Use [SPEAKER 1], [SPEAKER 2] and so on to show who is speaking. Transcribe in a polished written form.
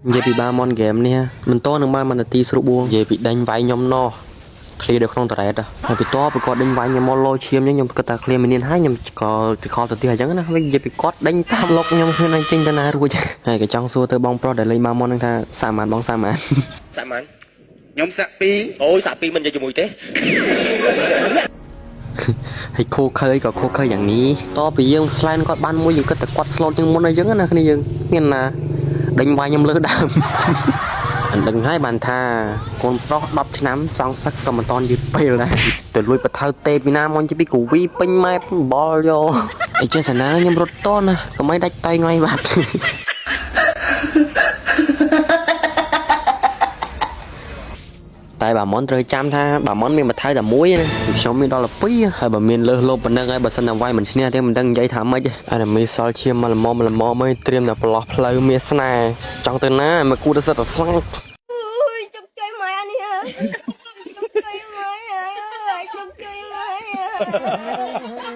[SPEAKER 1] និយាយពីបាមនហ្គេមនេះមិនតនឹងបានមួយនាទីស្រួលបួងនិយាយពីដេញវាយខ្ញុំណោះ clear នៅក្នុង turret ហើយពីតពីគាត់ដេញវាយខ្ញុំមកលោឈាមអញ្ចឹងខ្ញុំគិតថា clear minion ហើយខ្ញុំក៏ទៅខលទៅទៀតអញ្ចឹងណាវិញនិយាយពីគាត់ដេញតាមលុកខ្ញុំគ្មានអញចេញទៅណារួចហើយក៏ចង់សួរទៅបងប្រុសដែលលេងបាមនហ្នឹងថាសាម៉ានបងសាម៉ាន
[SPEAKER 2] សាក់ម៉ាន
[SPEAKER 3] ខ្ញុំសាក់ពីរ
[SPEAKER 2] អូយសាក់ពីរមិននិយាយជាមួយទេ
[SPEAKER 1] ហើយខូខើក៏ខូខើយ៉ាងនេះតពីយើងស្លែនគាត់បានមួយយើងគិតតែគាត់ស្លូតជាងមុនអីចឹងណាគ្នាយើងមានណាដេញវាយខ្ញុំលើដើម អញ្ដឹងហើយបានថាកូនប្រុស10ឆ្នាំចង់សឹកក៏មិនតន់យឺតពេលដែរទៅលួចបថៅទេពីណាមកជិះពីគ្រូវីពេញម៉ែបបលយកអីចេះសាណាខ្ញុំរត់តណាកុំឲ្យដាច់តៃងៃបាត់ តែបាមុនត្រូវចាំថាបាមុនមានមួយថៅតែមួយណាពីខ្ញុំមានដល់12ហើយបើមានលើសលប់ប៉ុណ្ណឹងហើយបើសិនតែវាយមិនឈ្នះទេមិនដឹងនិយាយថាម៉េចអានេះមីសល់ឈាមមកល្មមល្មមអើយត្រៀមតែប្រឡោះផ្លូវមានស្នេហ៍ចង់ទៅណាមកគូទៅសិតតែសាច់
[SPEAKER 4] Ui, chụp chơi mẹ anh hả? Chụp chơi mẹ hả? Chụp chơi mẹ hả?